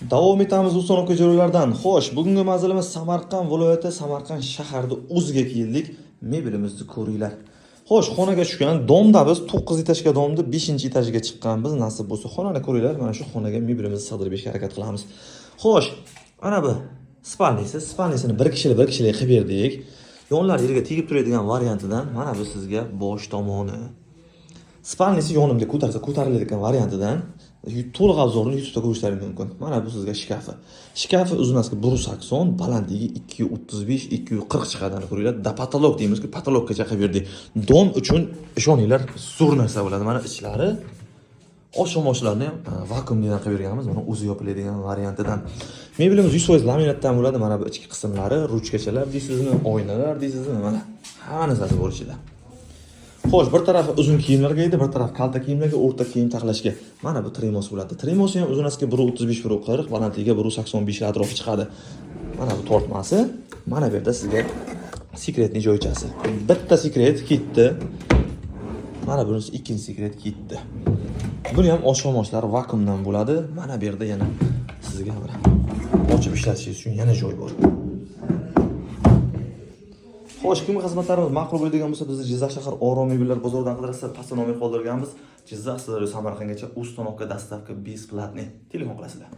Davom etamiz установка joylardan. Xo'sh, bugungi manzilimiz Samarqand viloyati, Samarqand shaharida o'ziga keldik. Mebelimizni ko'ringlar. Xo'sh, xonaga tushgan дом da biz 9 этажка дом da 5 etajiga chiqqanmiz. Nasib bo'lsa, xonani ko'ringlar. Mana shu xonaga mebelimizni sig'dirib berishga harakat qilamiz. Xo'sh, ana bu спальный si, спальный sini bir kishilik, bir kishilik qilib berdik. Yonlar yerga tegib turadigan variantidan. Mana bu sizga bosh tomoni. Спальный si yonimda ko'tarsa ko'tariladigan variantidan. To'liq обзор ini YouTube'da ko'rishlaring mumkin. Mana bu sizga shkafi. Shkafi uzunasi 180, balandligi 235, 240 chiqadi. Ana ko'ringlar. До потолок deymizku, потолок gacha qilib berdik. Дом uchun ishoninglar, zo'r narsa bo'ladi. Mana ichlari, osh-moshlarni ham vakuumlidan qilib berganmiz. Mana o'zi yopiladigan variantidan. Mebelimiz 100% laminatdan bo'ladi. Mana bu ichki qismlari, ruchkachalar deysizmi, oynalar deysizmi, mana hamma narsasi bor ichida. Xo'sh, bir tarafi uzun kiyimlarga edi, bir tarafi kalta kiyimlarga, o'rta kiyim taxlashga. Mana bu trimos bo'ladi. Trimosi ham uzunasiga 1.35, 1.40, balandligiga 1.85 atrofi chiqadi. Mana bu tortmasi. Mana bu yerda sizga секретный joychasi. Bitta секрет ketdi. Mana bunisi ikkinchi секрет ketdi. Buni ham osh-moshlar vakuumdan bo'ladi. Mana bu yerda yana sizga mana ochib ishlatishingiz uchun yana joy bor. Xo'sh, kimga xizmatlarimiz ma'qul bo'ladigan bo'lsa, bizni Jizzax shahar Orom mebellar bozoridan qidirasizlar. Pastda nomer qoldirganmiz. Jizzax, Sirdaryo, Samarqandgacha установка, доставка бесплатный. Telefon qilasizlar.